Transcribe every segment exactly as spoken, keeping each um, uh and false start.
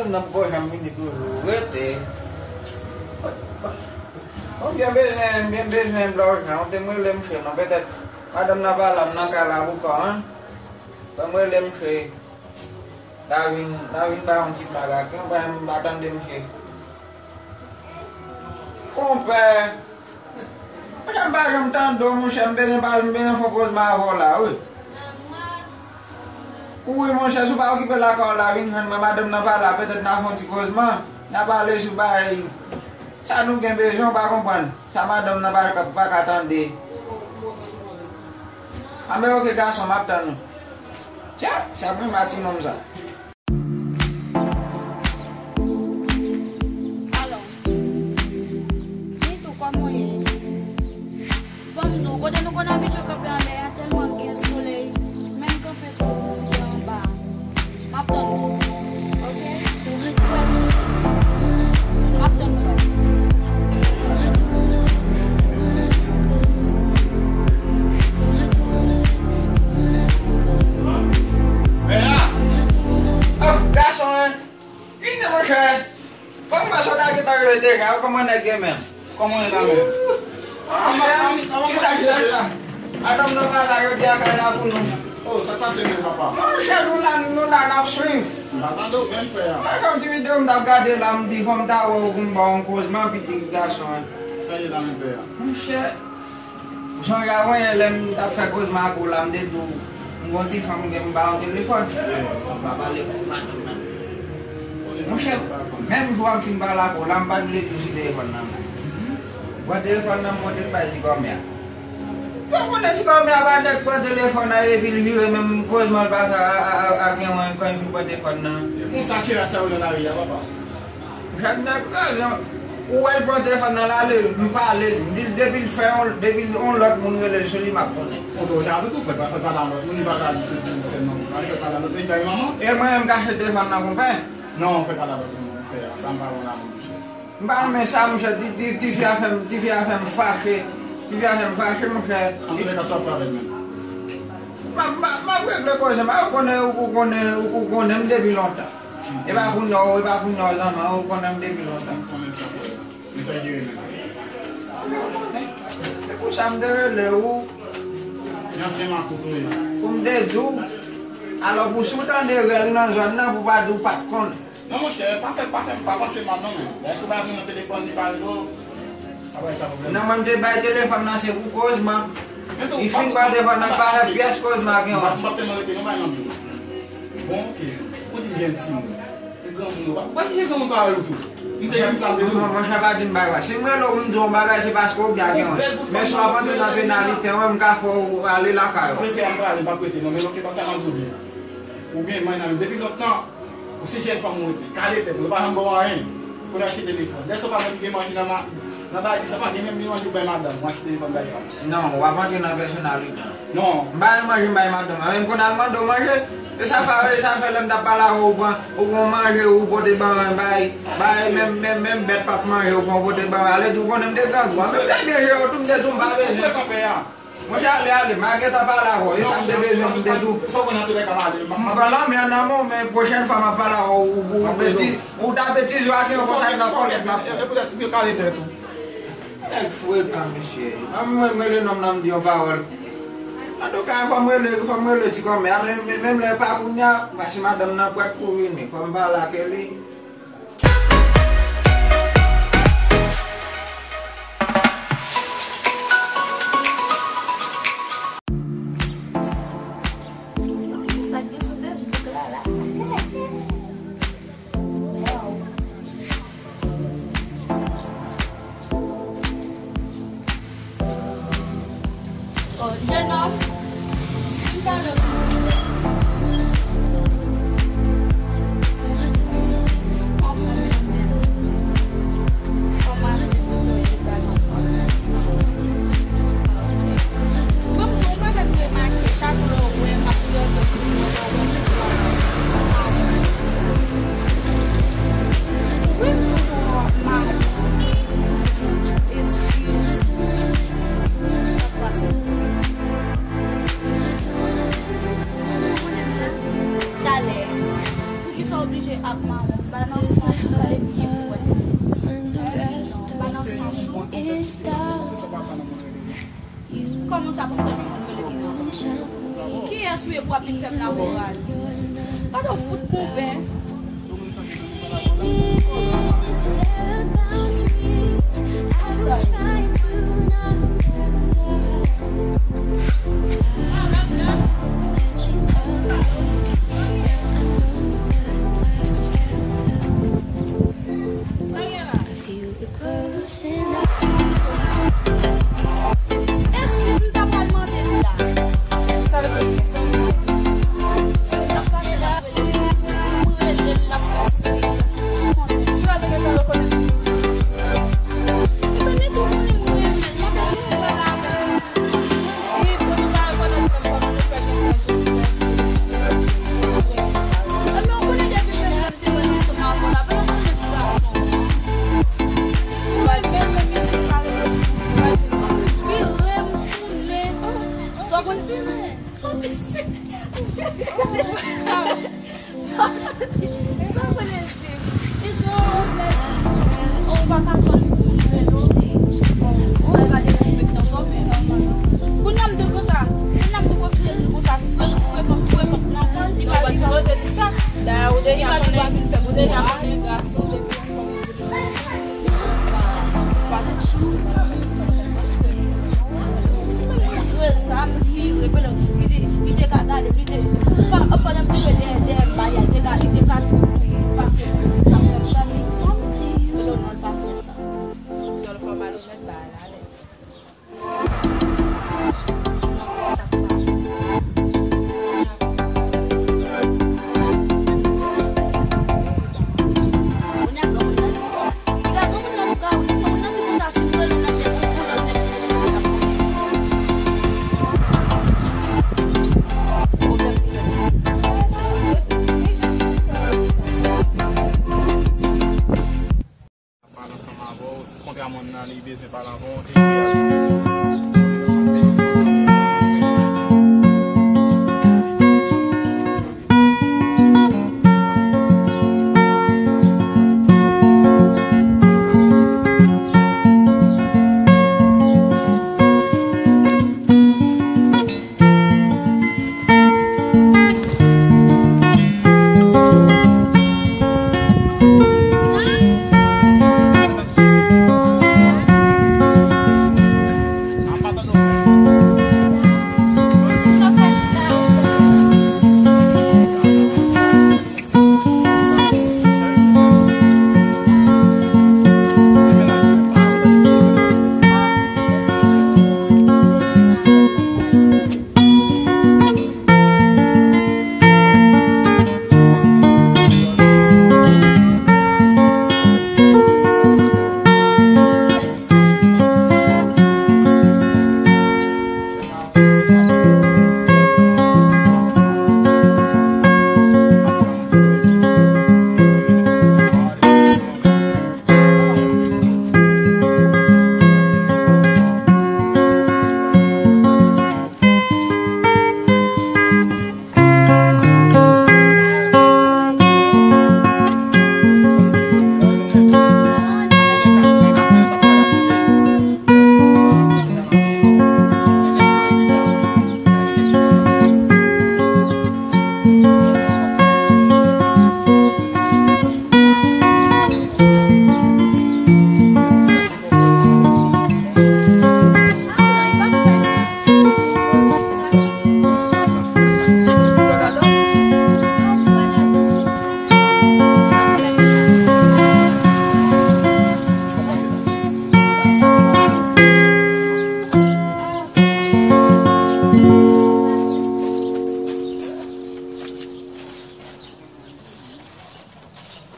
Nan poko janm vini toujou, rete. Ou byen bezwen, byen bezwen blan jan, ou te m rele msye non, petèt madanm nan pa la, m nan kay la pou kò an. Ban m rele msye. N a vin, n a vin bay yon ti blag ak yo, bay m pa tande msye. Konpè, monchè, m pa janm tande w, monchè, m bezwen pale, m bezwen fè yon koze avè w la, wi. Wi, monchè, si w pa okipe lakay w la, vin jwenn mwen, madanm nan pa la, petèt n a fè yon ti koze, n a pale sou bagay sa nou gen bezwen, w pa konprann. Sa madanm nan pa, pa ka tande. Anben, oke, gason, m ap tann ou. Tya, sa mwen, ma ti nonm sa. Alò, Nitou, kòman w ye? Ban m di w, kote nou konn abitye kanpe anlè a, tèlman gen solèy, menm kanpe tou, ti jan anba a. M ap tann ou. Oke? M ap tann ou, baz. Mè a! Oh, gason, en! Vini, monchè! Kòman sa w ta gentan rive deja? Kòman nèg ye menm? Kòman w ye la menm? Monchè, chita, chita, chita. Madanm nan pa la, yo di a kay la pou nou. Oh, sa k pase menm, papa? Monchè, nou la, nou la, n ap swiv. M pa tande w byen, frè a. Mwen fè yon ti videyo m t ap gade la, m di fò m ta wè w pou m ba w yon koze, m anvi di gason an. Sa ye la menm, frè a? Monchè, ou sonje avanyè lè m t ap fè koze m ak ou la, m te di w, m gon ti fanm gen m ba yon telefòn. M pa pale pou madanm nan. Monchè, menm jou a m fin pale ak ou la, m pa t vle di w si telefòn nan la. Pran telefòn nan, m pote l bay ti kòmè a. Ou konnen ti kòmè a pa nèg pran telefòn nan epi l vire menm koze m al pase a, a, a, a gen yon kan epi l pran telefòn nan. E konsa tchera sa yo nan lari a, papa. Chak nèg kraze, ou wè l pran telefòn nan l ale, m pale l, m di l depi l fè yon, depi l yon lòt moun rele l sou li, m ap konnen. Bon, to jalou tou, fè pa, fè pa la lòt moun, li pa ka di se pou ou sèlman pou pale, fè pa la lòt moun, li bay manman. E mwen menm m kache telefòn nan konpè? Non, fè pa la lòt moun, frè a, sa m pa wè la non, monchè. M pa renmen sa, monchè, ti, ti, tifi a fè m, tifi a fè m fache, tifi a fè m fache, monchè. Antouka, sa w ap fè avè l menm? M ap, m ap, m ap regle koze m, ou konnen, ou konnen, ou konnen m depi lontan. E pa kounye a, e pa kounye a zanmi, ou konnen m depi lontan. M konnen sa, frè. Men sa ki rele. Ou konnen. Se pou sa m te rele ou. Yon ansyen makout ou ye. Pou m te di w. Alò, pou si w tande rèl nan zòn nan, pou w pa di w pa t konnen. Non, monchè, pa fè, pa fè, pa panse mal non, men. Lè si w pa gen nan telefòn, li pa rele w. Non, mwen m te bay telefòn nan, se pou kozman. Li fin pran telefòn nan, pa fè pyès kozman ak yon. M ap tèlman rete non bay nan biro. Bon, oke. Ou di m gen timoun. E granmoun yo pa. Ou pa di se granmoun pa wè yo tou. M te gen sa de nou. Non, monchè, pa di m bagay. Si m rele w, m di w yon bagay, se paske w byen gen yon. Men si w ap antre nan penalite, mwen, m ka fè w ale lakay ou. Prefè m prale, m pa prete non. Men non, ke pa sa m ap di w byen. Ou gen mwen nan men depi lontan. Ou se jèn fanm ou rete, kale tèt ou, yo pa janm ba w anyen. Pou n achte telefòn. Lè sa w pa mèt gen manje nan ma-, nan bagay sa, pa gen menm ni manje ou bay madanm, ou achte telefòn bay fanm. Non, w ap antre nan pèsonalite. Non. M pa gen manje m bay madanm, men m konn al mande w manje. E sa fè, e sa fè lè m t ap pale avè w, ou pran, ou pran manje, ou pote ban, bay, bay, menm, menm, menm bèt p ap manje, ou pran pote ban, ale di w konnen m te grangou. Mwen menm te byen jere w tou, m te di w m pa bezwen. Monchè, ale, ale, m a gentan pale avè w. E sa m te bezwen pou m te di w. M pran lanmè nan men w, men pwochèn fwa m ap pale avè w, ou, ou, ou betiz, ou ta betize w ase yon konsa nan kòlèt m ap pran. Nèg frekan, mesye. Ban m rele nonm nan, m di yon pawòl. Antouka, fò m rele, fò m rele ti kòmè a, men, men, menm lè pa kounye a, paske madanm nan prèt pou vini. Fò m pale ak li. Sa k gen sou Facebook la, la. Oh, jennonm, m ta jwenn sou moun. Kòman sa pou m tèlman moun rele m nan? Kiyès ou ye pou w ap vin fè m lamoral? Gade w fout konpè. Eskiz, m ta pral mande l la. Sa vle di ki sa? Sa pase la, m rele l, l ap fè stil. Ki la te gentan rekonèt li? Ebyen, li tou konnen m renmen l, mande si m pral avè l. Li, pou nou pa rekonèt menm kòman nou fè gen tan jis fè. Ebyen, ou konnen depi m te wè misye nan avè l, pa konn ti gason. Ou wè bèl misye pale konsa. Vire m tounen. Sa w konn vire? Sa w konn vire? Sa w konnen l di? Li di, "Oh, mèt, oh, ou pa ka konn pou m rele w." Bon, sa e pa derespektan, sa w fè. Kounye a m di l konsa, kounye a m di pwofite di l konsa, frekant, frekant, frekant nan kòl, li pa vin. Ou pa sipoze di sa. Dayè, ou deja konnen, ou deja konnen gason depi yon fwa. Montre l sa, m vire, pèlen, li te, li te ka gade m, li te, pa, pandan m vire dèyè, dèyè m, bay, li te ka, li te ka tou, tou, tou pase, li te ka fè m santi m fanm, pèlen, non, l pa fè sa. Yon lòt fwa, malonèt, bay, ale. Pale ansanm avè w, kontra mòn nan, li bezwen pale avè w, te ede a.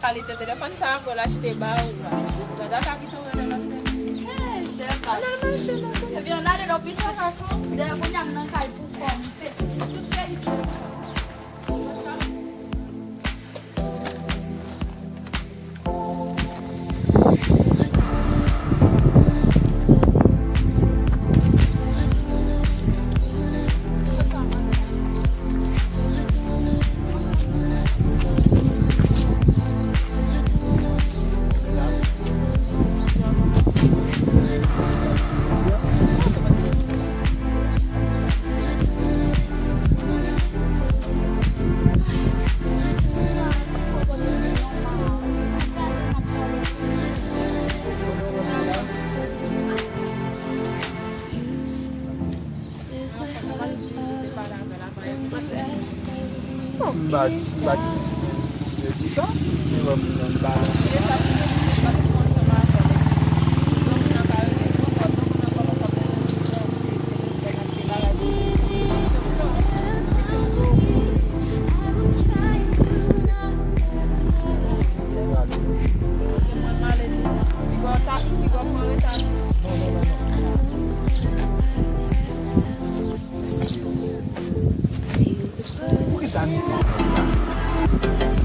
Kalite telefòn sa a pou l achte ba ou a. Ou pa ta ka kite w rele lòt nèg sou. Hey, sè pa. Ann al mache nan telefòn. Ebyen, ann ale lopital. Dayè, kounye a m nan kay pou kò m. Tout verite. Ba, ba, di sa, men ban m nan balanse. Poukisa nou pran kòb la?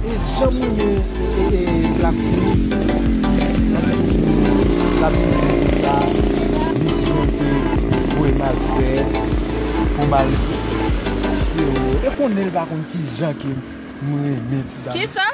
E jan m renmen, e, e, e, l ap fini. L ap fini konsa. Misyon ke voye m al fè pou m al fè yo. E konnen l pa konn kijan ke m renmen ti dam. Kisa?